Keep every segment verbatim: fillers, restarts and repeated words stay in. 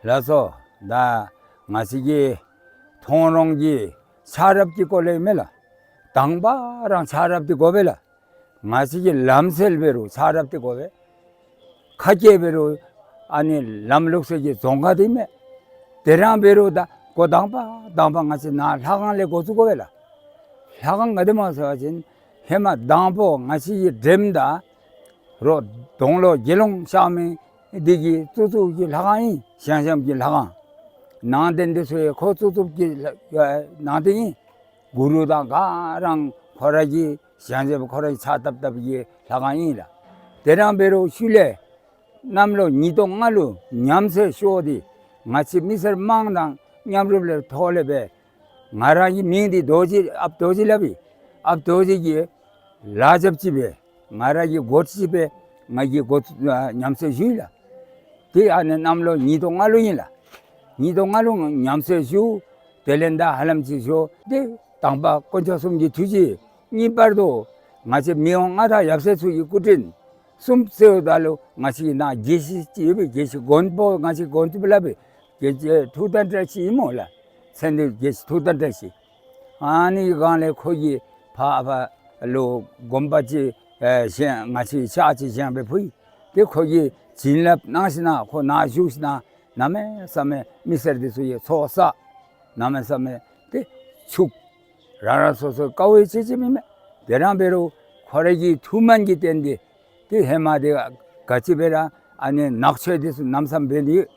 ལགས་སོ། ད་ང་བཅས་ཀྱི་མཐོང་རུང་གི་ཆགས་རབས་ཀྱི་སྐོར་ལས་མེན་ལགས། དང་པ་རང་ཆགས་རབས་འདི་དགོ་པས་ལགས། ང་བཅས་ཀྱི་ལམ་སྲོལ་འབད་རུང་ཆགས་རབས་འདི་དགོ་པས། ཁ་སྐད་འབད་རུང་ཨ་ནི་ལམ་ལུགས་སྲོལ་གྱི་རྫོང་ཁ་འདི་མས། དེ་རང་འབད་རུང་ད་འགོ་དང་པ་དང་པ་ང་བཅས་ནཱ་ལྷ་ཁང་ལས་འགོ་བཙུགས་དགོ་པས་ལགས། ལྷ་ཁང་ག་དེ་སྨོ་ཟེར་བ་ཅིན་ཧེ་མ་དང་པོ་ང་བཅས་ཀྱི་འདྲེནམ་ད་རོགས་དོང་ལོ་དགེ་སློང་གཤགས་མི་འདི་གིས་བཙུགས་བཙུགསཔ་གི་ལྷ་ཁང་ཨིན། ཞང་ཞུང་གི་ལྷ་ཁང་ནང་རྟེན་འདི་ཚུ་ཡང་ཁོ་བཙུགས་བཙུགསཔ་གི་ལྷ་ནང་རྟེན་ཨིན། གུ་རུ་དང་ག་ར་ཁོ་ར་གི་ཞང་ཞུང་ཁོ་ར་གི་ཕྱག་བཏབ་བཏབ་ཀྱི་ལྷ་ཁང་ཨིན་ལགས། དེ་རང་འབད་རུང་ཤུལ་ལས་གནམ་ལོ་ཉིས་སྟོང་ལྔ་ལུ་ཉམས་གསོ་ཞུཝ་འདི་ང་བཅས་མི་སེར་དམངས་དང་མཉམ་རུབ་ལས་ཐོག་ལས་སྦེ་ང་རང་གི་མིང་འདི་རྡོ་རྗེ་ཨཔ་རྡོ་རྗེ་སླབ་ཨིན། ཨཔ་རྡོ་རྗེ་གིས་ལཱ་རྐྱབ་ཅི་སྦེ་ང་ར་གིས་འགོ་ཁྲིད་སྦེ་ང་གིས་འགོ་ཨ་ཉམས་གསོ་ཞུ་ཡི་ལགས། དེ་ཨ་ནི་གནམ་ལོ་ཉིས་སྟོང་ལྔ་ལུ་ཨིན་ལགས། ཉིས་སྟོང་ལྔ་ལུ་ཉམས་གསོ་ཞུ། དེ་ལས་ད་ཧ་ལམ་ཅིག་ཞུ། དེ་དང་པ་དཀོན་མཆོག་གསུམ་གྱི་ཐུགས་རྗེ། གཉིས་པར་དུ་ང་བཅས་མི་དབང་མངའ་བདག་ཡབ་སྲས་ཚུ་གི་སྐུ་དྲིན། གསུམ་ཟེརཝ་ད་ལུ་ང་བཅས་ནཱ་དགེ་བཤེས་ཅིག་ཡོད་པས། དགེ་བཤེས་མགོན་པོ་ང་བཅས་མགོན་པོ་སླབ་པས། དགེ་བཤེས་ཐུབ་བསྟན་བཀྲ་ཤིས་ཨིན་སྨོ་ལགས། མཚན་འདི་དགེ་བཤེས་ཐུབ་བསྟན་བཀྲ་ཤིས། ཨ་ནི་གི་སྒང་ལས་ཁོ་གིས་ཕར་ཕར་ལུ་དགོན་པ་ཅིག་ཨེ་བཞེངས་ང་བཅས་ཕྱག་ཅིག་བཞེངས་སྦེ་ཕུལ་ཡི། དེ་ཁོ་གིས་བྱིན་རླབས་གནང་ཞིནམ་ལས་ཁོ་ནཱ་བཞུགས་ཞིནམ་ལས་གནམ་མེད་ས་མེད་མི་སེར་འདི་ཚུ་གིས་ཚོགས་བསགས། གནམ་མེད་ས་མེད་དེ་ཕྱུགཔོ་རང་རང་སོ་སོའི་དཀའཝ་སྤྱད་ཅི་མེན་མས། དེ་རང་འབད་རུང་ཁོ་ར་གི་ཐུགས་སྨོན་གྱི་རྟེན་འདི་དེ་ཧེ་མ་དེ་ག་ཅི་སྦེ་ར་ཨ་ནི་ནགས་ཆོས་འདི་ཚུ་གནམ་མེད་ས་མེད་འབད་ནི་ཡོད།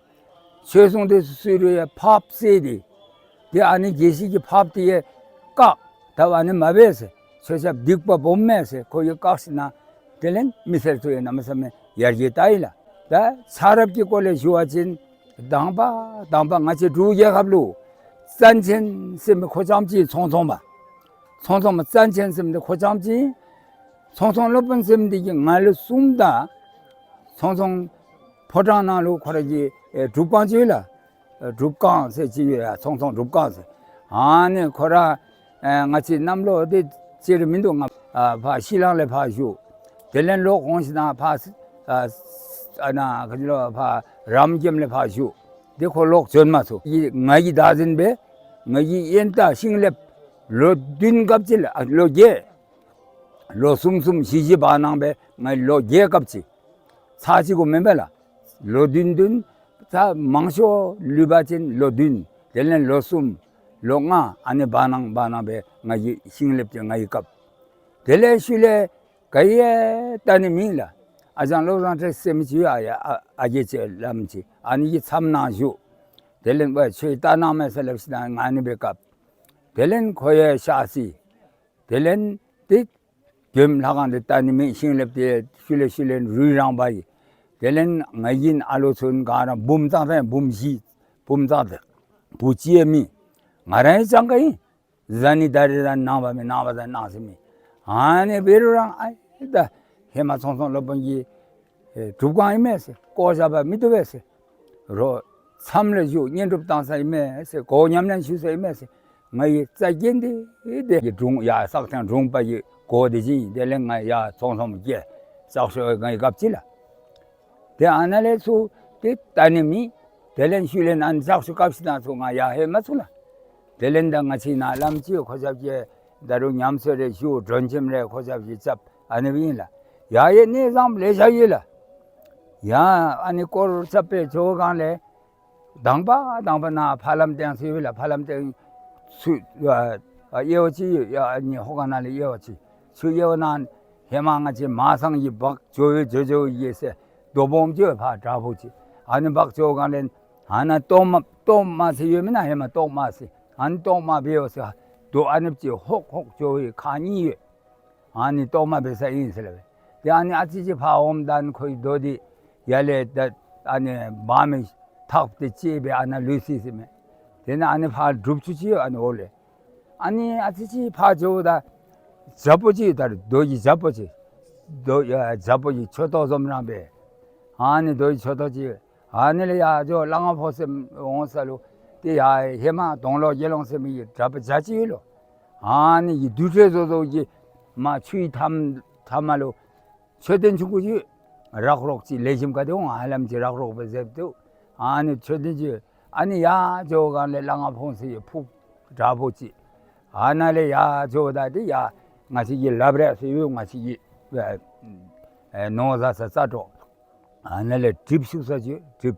ཆོས་སྲུང་འདི་ཚུ་སུ་རུང་ཡང་ཕགཔ་བསད་དེ། དེ་ཨ་ནི་དགེ་བཤེས་ཀྱི་ཕགཔ་དེ་ཡང་བཀག། ད་ཨ་ནི་མ་འབད་ཟེར། ཆོས་ཆབ་སྡིག་པ་སྦོམ་མས་ཟེར་ཁོ་གིས་བཀག་ཞིནམ་ལས་དེ་ལས་མི་སེར་ཚུ་ཡང་གནམ་མེད་ས་མེད་ཡར་རྒྱས་བཏང་ཡི་ལགས། ད་ཆགས་རབས་ཀྱི་སྐོར་ལས་ཞུ་བ་ཅིན་དང་པ་དང་པ་ང་བཅས་འབྲུག་རྒྱལ་ཁབ་ལུ་བཙན་ཆེན་ཟེར་མི་ཁོ་རྐྱངམ་ཅིག་ཚོང་ཚོང་པ། ཚོང་ཚོང་པ་བཙན་ཆེན་ཟེར་མི་འདི་ཁོ་རྐྱངམ་ཅིག། ཚོང་ཚོང་སློབ་དཔོན་ཟེར་མི་འདི་གིས་ང་ལུ་གསུངམ་ད། ཚོང་ཚོང་ཕོ་བྲང་ནང་ལུ་ཁོ་ར་གི་ཨེ་སྒྲུབ་ཁང་ཅིག་ཡོད་ལགས། ཨེ་སྒྲུབ་ཁང་ཟེར་ཅིག་ཡོད་ཡ། ཚོང་ཚོང་སྒྲུབ་ཁང་ཟེར། ཨ་ནི་ཁོ་ར་ཨེ་ང་བཅས་གནམ་ལོ་དེ་ཅིག་ར་མིན་འདུག། ང་ཨ་ཕར་ཤྲི་ལངྐ་ལས་ཕར་བཞུགས། དེ་ལས་ལོག་འོང་ཞིནམ་ལས་ཕར་ཨ་ཨ་ནཱ་ག་ཅི་ལོ་ཕར་རམ་གྱིམ་ལས་ཕར་བཞུགས། དེ་ཁོ་ལོག་བྱོན་མ་ཚུགས། ང་གིས་བདག་འཛིན་འབད། ང་གིས་ཡོན་བདག་ཤིང་ལེབ་ལོ་བདུན་སྐབས་ཅིག་ལགས། ཨ་ལོ་བརྒྱད། ལོ་གསུམ་གསུམ་བཞི་བཞི་བར་ན་སྦེ་ང་ལོ་བརྒྱད་སྐབས་ཅིག། ཚར་གཅིག་གུ་མེན་པས་ལགས། ལོ་བདུན་བདུན། ཚར་མང་ཤོས་ལུས་པ་ཅིན་ལོ་བདུན། དེ་ལས་ལོ་གསུམ། ལོ་ལྔ། ཨ་ནི་བར་ན་བར་ན་སྦེ་ང་གིས་ཤིང་ལེབ་ཅིག་ང་གིས་བཀབ། དེ་ལས་ཤུལ་ལས་ག་ཡང་བལྟ་ནི་མེད་ལགས། ཨ་ཞང་བློ་བཟང་བཀྲ་ཤིས་ཟེར་མི་ཅིག་ཡོད། ཨ་ཡ་ཨ་ཨ་རྒས་ཅིག་བླམ་ཅིག། ཨ་ནི་གི་མཚམས་ནང་བཞུགས། དེ་ལས་ཨ་ཁྱོད་བལྟ་གནང་མས་ཟེར་སླབ་ཞིནམ་ལས་ང་ཨ་ནི་སྦེ་བཀབ། དེ་ལས་ཁོ་ཡང་གཤགས་ཅི། དེ་ལས་དེ་གྱོནམ་ལྷ་ཁང་འདི་བལྟ་ནི་མེད། ཤིང་ལེབ་དེ་ཤུལ་ལས་ཤུལ་ལས་རུལ་རང་པ་ཡི། དེ་ལས་ང་གིས་ཨ་ལོ་ཚུན་ག་ར་བུམོ་ཙང་ཙང་ཡང་བུམོ་བཞི་བུམོ་ཙང་ཙང་བུ་གཅིག་ཡང་མེད། ང་ར་ཡང་སྤྱང་ཀ་ཨིན། བཟའ་ནི་ད་རེས་ར་གནང་བ་མེད། གནང་བ་ད་གནང་ས་མེད། ཨ་ནི་འབད་རུང་རང་ཨའི་ད་ཧེ་མ་ཚོང་ཚོང་སློབ་དཔོན་གྱི་ཨེ་སྒྲུབ་ཁང་ཨིན་མས་ཟེར། བཀོ་བཞག་པ་མི་བཏུབ་པས་ཟེར། རོགས་མཚམས་ལུ་བཞུགས་བསྙེན་སྒྲུབ་བཏང་ས་ཨིན་མས་ཟེར། གོ་ཉམས་ལེན་ཞུ་ས་ཨིན་མས་ཟེར། ང་གི་རྩ་འགེངས་ཏེ་དེ་གི་དྲུང་ཡར་སག་ཐང་དྲུང་པ་གི་གོ་དེ་ཅིག་ཨིན། དེ་ལས་ང་ཡར་ཚོང་ཚོང་སྐྱེལ་ལྕགས་ཤོག་ང་གིས་བཀབ་ཅི་ལགས། དེ་ཨ་ནཱ་ལས་ཚུར་དེ་བལྟ་ནི་མེད། དེ་ལས་ཤུལ་ལས་ཨ་ནི་ལྕགས་ཤོག་བཀབ་ཞིནམ་ལས་ཚུར་ང་ཡར་ལྷོད་མ་ཚུགས་ལགས། དེ་ལས་ད་ང་བཅས་ནཱ་བླམ་ཅིག་ཁོ་ཆ་ཁྱབ་ཀྱིས་ད་རུང་ཉམས་གསོ་རེ་ཞུ། སྒྲོན་ཆེན་རེ་ཁོ་ཆ་ཁྱབ་ཀྱིས་རྐྱབ། ཨ་ནི་སྦེ་ཨིན་ལགས། ཡར་ཡང་གནས་བཟང་ལེ་ཤ་ཡོད་ལགས། ཡར་ཨ་ནི་སྐོར་རྐྱབ་སྦེ་འགྱོ་སྒང་ལས་དང་པ་དང་པ་ནཱ་ཕ་ལམ་སྟེང་ཟེར་ཡོད་ལགས། ཕ་ལམ་སྟེང་ཚུར་ཨ་ཨ་དབྱེ་བ་ཅིག་ཡོད། ཨ་ནི་ཧོ་ག་ནང་ལས་དབྱེ་བ་ཅིག། ཚུར་དབྱེ་བ་ནང་ཧེ་མ་ང་བཅས་མ་སང་གི་འབག་འགྱོ་བའི་འགྱོ་འགྱོ་བའི་ཟེར་རྡོ་སྦོམ་ཅིག་ཡོད། ཕར་བྲག་ཕུག་ཅིག། ཨ་ནི་འབག་འགྱོ་སྒང་ལས་ཨ་ནཱ་སྟོང་མ་སྟོང་མ་ཟེར་ཡོད་མེན་ན། ཧེ་མ་སྟོང་མ་ཟེར། ཨ་ནི་སྟོང་མ་སྦེ་ཡོད་ཟེར། རྡོ་ཨ་ནེམ་ཅིག་ཧོག་ཧོག་འགྱོ་བའི་ཁག་གཉིས་ཡོད། ཨ་ནི་སྟོང་མ་འབད་ས་ཨིན་ཟེར་སླབ་པས། དེ་ཨ་ནི་ཨ་ཙི་ཅིག་ཕར་འོངམ་ད་ཨ་ནི་ཁོ་གི་རྡོ་འདི་ཡར་ལས་ད་ཨ་ནི་འབག་མི་ཐགཔ་དེ་བཅད་སྦེ་ཨ་ནཱ་ལུས་ཅི་ཟེར་མས། དེ་ནས་ཨ་ནི་ཕར་སྒྲུབ་ཆུ་ཅིག་ཡོད། ཨ་ནི་འོག་ལས་ཨ་ནི་ཨ་ཙི་ཅིག་ཕར་འགྱོཝ་ད་བྱག་ཕུག་ཅིག་ཡོད། ད་རུང་རྡོ་གི་བྱག་ཕུག་ཅིག། རྡོ་ཡ་བྱག་ཕུག་གི་མཆོད་ཐོག་བཟུམ་ར་སྦེ། ཨ་ནི་རྡོ་གི་མཆོད་ཐོག་ཅིག། ཨ་ནི་ལས་ཡར་འགྱོ་གླང་ང་ཕོ་ཟེར་འོང་ས་ལུ་དེ་ཡར་ཧེ་མ་དོང་ལོ་དགེ་སློང་ཟེར་མི་གི་གྲྭ་པ་བརྒྱ་ཅིག་ཡོད་ལོ། ཨ་ནི་གི་རྡུལ་ཕྲན་བཟོ་བཟོཝ་གི་མར་ཆུའི་མཐའམ་མཐའ་མ་ལུ་མཆོད་རྟེན་ཆུང་ཀུ་ཅིག་རག་རོག་ཅིག་ལེགས་ཤོམ་ག་དེ་འོང་ཧ་ལམ་ཅིག་རག་རོག་སྦེ་མཛད་དོ། ཨ་ནི་མཆོད་རྟེན་ཅིག། ཨ་ནི་ཡར་འགྱོ་སྒང་ལས་ལ་ང་ཕོང་ཟེར་ཕུག་བྲག་ཕུག་ཅིག། ཨ་ནཱ་ལས་ཡར་འགྱོཝ་ད་དེ་ཡར་ང་བཅས་ཀྱི་ལབ་ར་ཟེར་ཡོད། ང་བཅས་ཀྱི་ཨེ་ཨེ་ནོར་བཟའ་ས་རྩ་དྲོ། ཨ་ནཱ་ལས་གྲིབ་ཞུགས་ས་ཅིག་གྲིབ།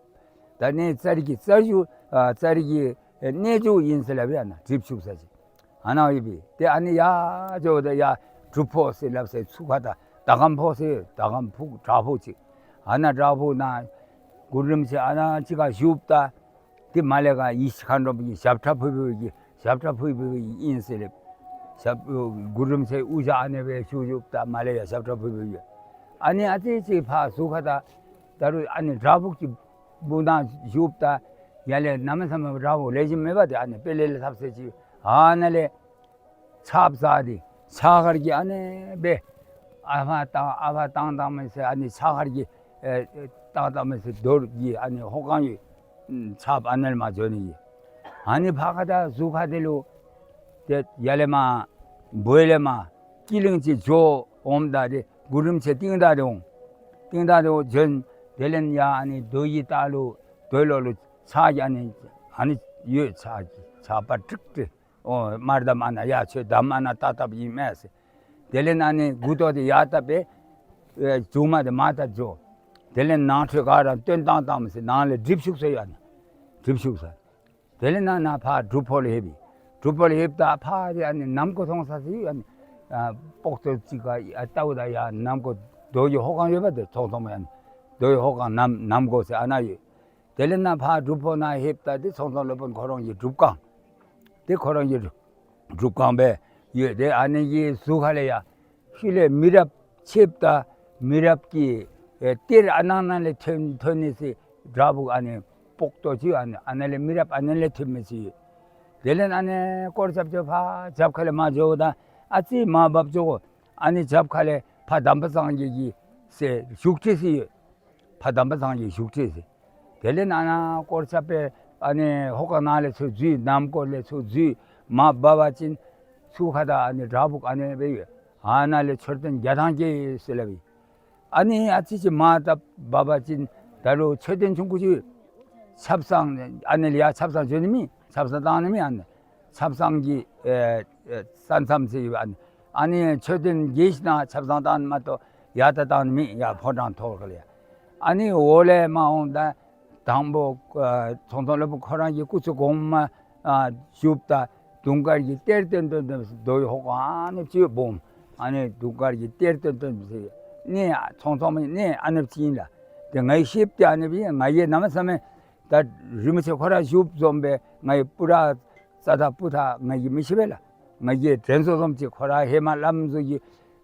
ད་ནི་ཙ་རི་གི་རྩ་ཞུགས་ཨ་ཙ་རི་གི་ཨེ་གནས་ཞུགས་ཨིན་ཟེར་སླབ་ཨིན། ཨ་ནཱ་གྲིབ་ཞུགས་ས་ཅིག། ཨ་ནཱ་ཡོད་པས། ཏེ་ཨ་ནི་ཡར་འགྱོཝ་ད་ཡར་སྒྲུབ་ཕུག་ཟེར་སླབ་ས་ཚུ་ཁ་ད་ཟླ་གམ་ཕུག་ཟེར་ཟླ་གམ་ཕུག་བྲག་ཕུག་ཅིག། ཨ་ནཱ་བྲག་ཕུག་ནང་གུ་རུ་རིན་པོ་ཆེ་ཨ་ནཱ་ཅིག་ཁར་བཞུགསཔ་ད་ཏེ་མར་ལས་ག་ཡེ་ཤེས་མཁའ་འགྲོ་མ་གིས་ཞབས་ཁྲ་ཕུལ་ཕུལཝ་གི་ཞབས་ཁྲ་ཕུལ་ཕུལཝ་གི་ཨིན་ཟེར་སླབ། ཞབས་གུ་རུ་རིན་པོ་ཆེ་དབུ་ཞྭ་ཨ་ནི་སྦེ་བཞུགས་བཞུགསཔ་ད་མར་ལས་ཡར་ཞབས་ཁྲ་ཕུལ་ཕུལཝ་ཡོད། ཨ་ནི་ཨ་ཙི་ཅིག་ཕར་ཟུར་ཁ་ད་ད་རུང་ཨ་ནི་བྲག་ཕུག་ཅིག་སྦུག་ན་བཞུགསཔ་ད་ཡར་ལས་གནམ་མེད་ས་མེད་བྲག་ཕུག་ལེགས་ཤོམ་མེད་པ་དེ་ཨ་ནི་དཔེ་ལེགས་ལེགས་འཐབ་ས་ཅིག། ཨ་ནཱ་ལས་ཆརཔ་ཟ་སྟེ་ཆར་ཁར་གྱི་ཨ་ནི་སྦེ་ཨ་ཕར་བཏང་ཨ་ཕར་བཏང་བཏངམ་མས་ཟེར། ཨ་ནི་ཆར་ཁར་གྱི་ཨེ་བཏང་བཏངམ་མས་ཟེར། རྡོ་གི་ཨ་ནི་ཧོ་ཁང་ཡོད། ཆརཔ་ཨ་ནཱ་ལས་མར་འགྱོ་ནི་ཨིན། ཨ་ནི་ཕར་ཁ་ད་ཟུར་ཁ་དེ་ལུ་ཏེ་ཡར་ལས་མར་སྦུག་ལས་མར་སྐྱིད་གླིང་ཅིག་འགྱོ་འོངམ་ད་ཏེ་གུ་རུ་རིན་པོ་ཆེ་རྟིང་བདའ་སྟེ་འོང་། རྟིང་བདའ་སྟེ་འོང་བྱོན། དེ་ལས་ཡར་ཨ་ནི་རྡོ་གི་ལྟག་ལུ་རྡོའི་ལོགས་ལུ་ཆར་གྱི་ཨ་ནི་ཨ་ནི་ཡོད། ཆར་གྱི་ཆརཔ་ཀྲིག་ཀྲི། ཨོ་དམར་འདམ་ཨ་ནཱ་ཡར་ཁྱོད་འདམ་ཨ་ནཱ་བཏབ་བཏབཔ་ཨིན་མས་ཟེར། དེ་ལས་ཨ་ནི་མགུ་ཏོ་དེ་ཡར་བཏབ་སྦེ་ཨེ་མཇུག་མ་དེ་མར་བཏབ་འགྱོ། དེ་ལས་ནང་ཁྲོལ་ག་ར་བཏོན་བཏང་བཏངམ་མས་ཟེར། ནང་ལས་གྲིབ་ཞུགས་ས་ཡོད། ཨ་ནི་གྲིབ་ཞུགས་ས། དེ་ལས་ནཱ་ནཱ་ཕར་སྒྲུབ་ཕུག་ལུ་ལྷོདཔ་ཨིན། སྒྲུབ་ཕུག་ལུ་ལྷོདཔ་ད་ཕར་དེ་ཨ་ནི་གནམ་སྒོ་མཐོང་ས་ཟེར་ཨ་ནི་ཨ་སྤོག་ཏོ་ཅིག་ཁར་ཨ་བལྟཝ་ད་ཡར་གནམ་སྒོ་རྡོ་གི་ཧོ་ཁང་ཡོད་པ་དེ་ཚོང་ཚོང་མ་ཨ་ནི་རྡོ་གི་ཧོ་ཁང་གནམ་གནམ་སྒོ་ཟེར་ཨ་ནཱ་ཡོད། དེ་ལས་ནཱ་ཕར་སྒྲུབ་ཕུག་ནང་ལྷོདཔ་ད་དེ་ཚོང་ཚོང་སློབ་དཔོན་ཁོ་ར་གི་སྒྲུབ་ཁང་། དེ་ཁོ་ར་གི་སྒྲུབ་ཁང་སྦེ་ཡོད། དེ་ཨ་ནི་གི་ཟུར་ཁ་ལས་ཡར་ཤུལ་ལས་མི་རབས་ཆདཔ་ད་མི་རབས་ཀྱི་ཨེ་གཏེར་ཨ་ནཱ་ནང་ལས་ཐོན་ཐོན་ནི་ཟེར་བྲག་ཕུག་ཨ་ནི་སྤོག་ཏོ་ཅིག་ཨ་ནི་ཨ་ནཱ་ལས་མི་རབས་ཨ་ནཱ་ལས་ཐོན་མི་ཟེར་ཡོད། དེ་ལས་ཨ་ནི་སྐོར་རྐྱབ་འགྱོ། ཕར་རྒྱབ་ཁ་ལས་མར་འགྱོཝ་ད་ཨ་ཙི་མར་འབབ་འགྱོ་དགོ། ཨ་ནི་རྒྱབ་ཁ་ལས་ཕར་དམ་པ་སངས་རྒྱས་ཀྱི་ཟེར་བཞུགས་ཁྲི་ཟེར་ཡོད། ཕར་དམ་པ་སངས་རྒྱས་བཞུགས་ཁྲི་ཟེར། དེ་ལས་ནཱ་ནཱ་སྐོར་རྐྱབ་སྦེ་ཨ་ནི་ཧོ་ཁང་ནང་ལས་ཚུར་འཛུལ། གནམ་སྒོ་ལས་ཚུར་འཛུལ། མར་འབབ་པ་ཅིན་ཚུར་ཁ་ད་ཨ་ནི་བྲག་ཕུག་ཨ་ནི་སྦེ་ཡོད། ཨ་ནཱ་ལས་མཆོད་རྟེན་བརྒྱ་ཐམ་བརྒྱད་ཟེར་སླབ་ཨིན། ཨ་ནི་ཨ་ཙི་ཅིག་མར་ད་འབབ་པ་ཅིན་ད་རུང་མཆོད་རྟེན་ཆུང་ཀུ་ཅིག་ཡོད། ཆབ་གསང་ཨ་ནི་ལས་ཡར་ཆབ་གསང་འགྱོ་ནི་མེད། ཆབ་གསང་བཏང་ནི་མེད། ཨ་ནི་ཆབ་གསང་གི་ཨེ་ཨེ་ས་མཚམས་ཟེར་ཡོད། ཨ་ནི་ཨ་ནི་མཆོད་རྟེན་བརྒྱད་ཅིག་ནང་ཆབ་གསང་བཏང་ནི་མ་གཏོགས་ཡར་ད་བཏང་ནི་མེད། ཡར་ཕོ་བྲང་ཐོག་ཁ་ལས་ཡར། ཨ་ནི་འོག་ལས་མར་འོངམ་ད་དང་པོ་ཨ་ཚོང་ཚོང་སློབ་དཔོན་ཁོ་ར་གི་སྐུ་ཚེ་གོང་མ་ཨ་བཞུགསཔ་ད་དུང་དཀར་གྱི་གཏེར་སྟོན་སྟོན་སྟོན་རྡོ་གི་ཧོ་ཁང་ཨ་ནི་ཅིག་སྦོམ། ཨ་ནི་དུང་དཀར་གྱི་གཏེར་སྟོན་སྟོན་ཟེར་ནི་ཚོང་ཚོང་མ་ནི་ཨ་ནི་ཅིག་ཨིན་ལགས། དེ་ངེའི་ཤེསཔ་དེ་ཨ་ནི་སྦེ་ང་གིས་གནམ་མེད་ས་མེད་ད་རིན་པོ་ཆེ་ཁོ་ར་བཞུགསཔ་བཟུམ་སྦེ་ངེའི་སྤུ་ར་རྩ་དང་སྤུ་ཐག་ང་གིས་མི་ཤེས་པས་ལགས། ང་གིས་དྲན་གསོ་བཟུམ་ཅིག་ཁོ་ར་ཧེ་མ་བླམ་ཚུ་གིས་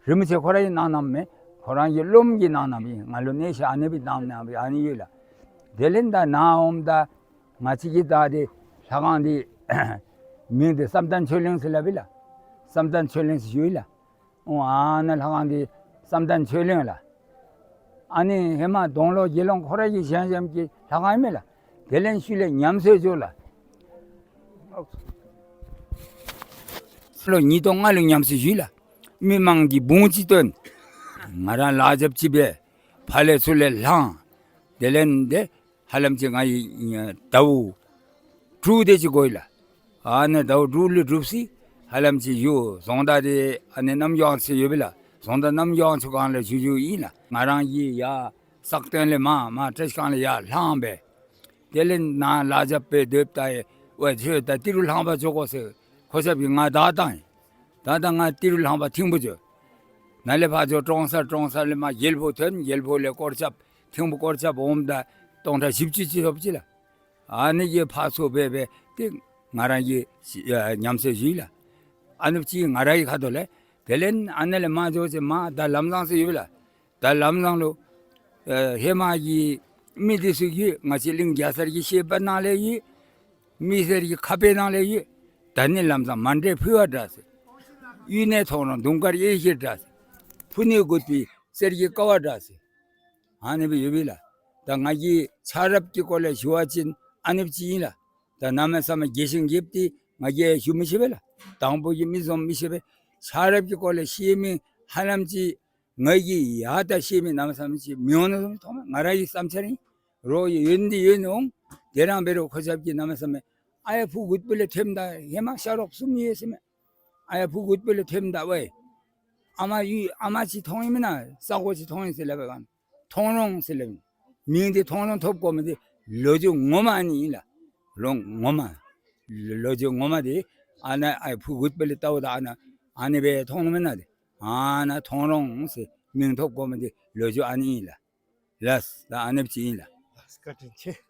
རིན་པོ་ཆེ་ཁོ་ར་གིས་གནང་གནངམ་མེན། ཁོ་ར་གི་སློབམ་གིས་གནང་གནངམ་ཨིན། ང་ལུ་གནས་ཤིག་ཨ་ནི་སྦེ་གནང་གནངམ་ཨ་ནི་ཡོད་ལགས། དེ་ལས་ད་ནཱ་འོངམ་ད་ང་བཅས་ཀྱི་ད་དེ་ལྷ་ཁང་འདི་མིང་འདི་བསམ་གཏན་ཆོས་གླིང་ཟེར་སླབ་ཨིན་ལགས། བསམ་གཏན་ཆོས་གླིང་ཟེར་ཞུ་ཡི་ལགས། ཨོ་ཨ་ནཱ་ལྷ་ཁང་འདི་བསམ་གཏན་ཆོས་གླིང་ལགས། ཨ་ནི་ཧེ་མ་དོང་ལོ་དགེ་སློང་ཁོ་ར་གིས་བཞེངས་བཞེངསམ་གྱི་ལྷ་ཁང་ཨིན་མས་ལགས། དེ་ལས་ཤུལ་ལས་ཉམས་གསོ་འགྱོ་ལགས། ལོ་ཉིས་སྟོང་ལྔ་ལུ་ཉམས་གསོ་ཞུ་ཡི་ལགས། མི་མང་གིས་འབུངས་ཅིག་བཏོན། ང་ར་ལག་རྒྱབ་ཅིག་སྦེ་ཕར་ལས་ཚུར་ལས་ལྷང་། དེ་ལས་འདི་ཧ་ལམ་ཅིག་ང་གིས་ཟླཝ་དྲུག་དེ་ཅིག་འགོར་ཡི་ལགས། ཨ་ནི་ཟླཝ་དྲུག་ལུ་གྲུབ་ཅི། ཧ་ལམ་ཅིག་བཞུགས། རྫོང་བདག་དེ་ཨ་ནི་རྣམ་རྒྱལ་དབང་ཆེན་ཡོད་པས་ལགས། རྫོང་བདག་རྣམ་རྒྱལ་དབང་ཆེན་སྒང་ལས་བཞུགས་བཞུགསཔ་ཨིན་ལགས། ང་རང་གིས་ཡར་སག་སྟེང་ལས་མར་མར་བཀྲ་ཤིས་སྒང་ལས་ཡར་ལྷང་སྦེ། དེ་ལས་ནཱ་ལག་རྒྱབ་སྦེ་སྡོདཔ་ད་ཡང་ཝའེ་ཁྱོད་ད་ཏི་རུ་ལྷང་པ་འགྱོ་དགོ་ཟེར་ཁོ་ཤབ་ཀྱིས་ང་བདའ་བཏང་ཡི། ད་ད་ང་ཏི་རུ་ལྷང་པ་ཐིམ་ཕུག་འགྱོ། ནཱ་ལས་ཕར་འགྱོ་ཀྲོང་གསར། ཀྲོང་གསར་ལས་མར་དགེ་ལེགས་ཕུག་ཐོན། དགེ་ལེགས་ཕུག་ལས་སྐོར་རྐྱབ། ཐིམ་ཕུག་སྐོར་རྐྱབ་འོངམ་ད་སྟོང་ཕྲག་བཞི་བཅུ་ཅིག་ཐོབ་ཅི་ལགས། ཨ་ནི་གི་ཕར་ཚུར་འབད་འབད་དེ་ང་རང་གིས་ཨ་ཉམས་གསོ་ཞུ་ཡི་ལགས། ཨ་ནི་ཅིག་ང་ར་གི་ཁ་ཐུག་ལས། དེ་ལས་ཨ་ནི་ལས་མར་འགྱོ་ཅི། མར་ད་ལམ་བཟང་ཟེར་ཡོད་པས་ལགས། ད་ལམ་བཟང་ལུ་ཨེ་ཧེ་མ་གི་མི་འདི་ཚུ་གིས་ང་བཅས་གླིང་རྒྱལ་སར་གྱི་བཤད་པ་ནང་ལས་ཡོད། མི་སེར་གྱི་ཁ་དཔེ་ནང་ལས་ཡོད། ད་ནི་ལམ་བཟང་མ་འདྲེས་ཕུལ་བ་འདྲ་ཟེར། གཡུས་ནས་མཐོང་རུང་དུང་དཀར་གཡས་འཁྱིལ་འདྲ་ཟེར། ཕུ་ནུས་རྒུད་པའི་གསེར་གྱི་ཀ་བ་འདྲ་ཟེར། ཨ་ནི་སྦེ་ཡོད་པས་ལགས། ད་ང་གིས་ཆ་རབས་ཀྱི་སྐོར་ལས་ཞུ་བ་ཅིན་ཨ་ནི་སྦེ་ཅིག་ཨིན་ལགས། ད་གནམ་མེད་ས་མེད་རྒྱས་ཤིང་རྒྱསཔ་འདི་ང་གིས་ཞུ་མི་ཤེས་པས་ལགས། དང་པོ་གི་མི་བཟུམ་མི་ཤེས་པས། ཆ་རབས་ཀྱི་སྐོར་ལས་ཤེས་མི་ཧ་ལམ་ཅིག་ང་གིས་ཡང་ད་ཤེས་མི་གནམ་མེད་ས་མེད་ཅིག་མི་འོང་ནི་བཟུམ་མཐོང་མས། ང་ར་གི་བསམ་འཆར་ཨིན། རོགས་ཡོད་འདི་ཡོད་ནི་འོང་། དེ་རང་འབད་རུང་ཁོ་ཞབས་ཀྱིས་གནམ་མེད་ས་མེད་ཨ་ཡ་བུ་རྒུད་པོ་ལས་ཐོནམ་ད་ཧེ་མ་ཤ་རོགསཔ་གསུམ་ཡོད་ཟེར་མས། ཨ་ཡ་བུ་རྒུད་པོ་ལས་ཐོནམ་ད་ཝའི་ཨ་མ་ཡུལ་ཨ་མ་ཅིག་མཐོང་ཡི་མེན་ན། ས་གོ་ཅིག་མཐོང་ཡི་ཟེར་སླབ་པའི་སྒང་ཐོང་རོང་ཟེར་སླབ་ཨིན། མིང་འདི་ཐོང་རོང་ཐོབ་དགོ་མི་འདི་ལོ་རྒྱུས་ངོ་མ་ཨ་ནི་ཨིན་ལགས། ལོ་ངོ་མ་ལོ་རྒྱུས་ངོ་མ་འདི་ཨ་ནཱ་ཨ་ཡ་བུ་རྒུད་པོ་ལས་བལྟཝ་ད་ཨ་ནཱ་ཨ་ནི་སྦེ་མཐོང་ནུག་མེན་ན། ཏེ་ཨ་ནཱ་ཐོང་རོང་ཟེར་མིང་ཐོབ་དགོ་མི་འདི་ལོ་རྒྱུས་ཨ་ནི་ཨིན་ལགས། ལགས། ད་ཨ་ནེམ་ཅིག་ཨིན་ལགས། ལགས། བཀའ་དྲིན་ཆེ།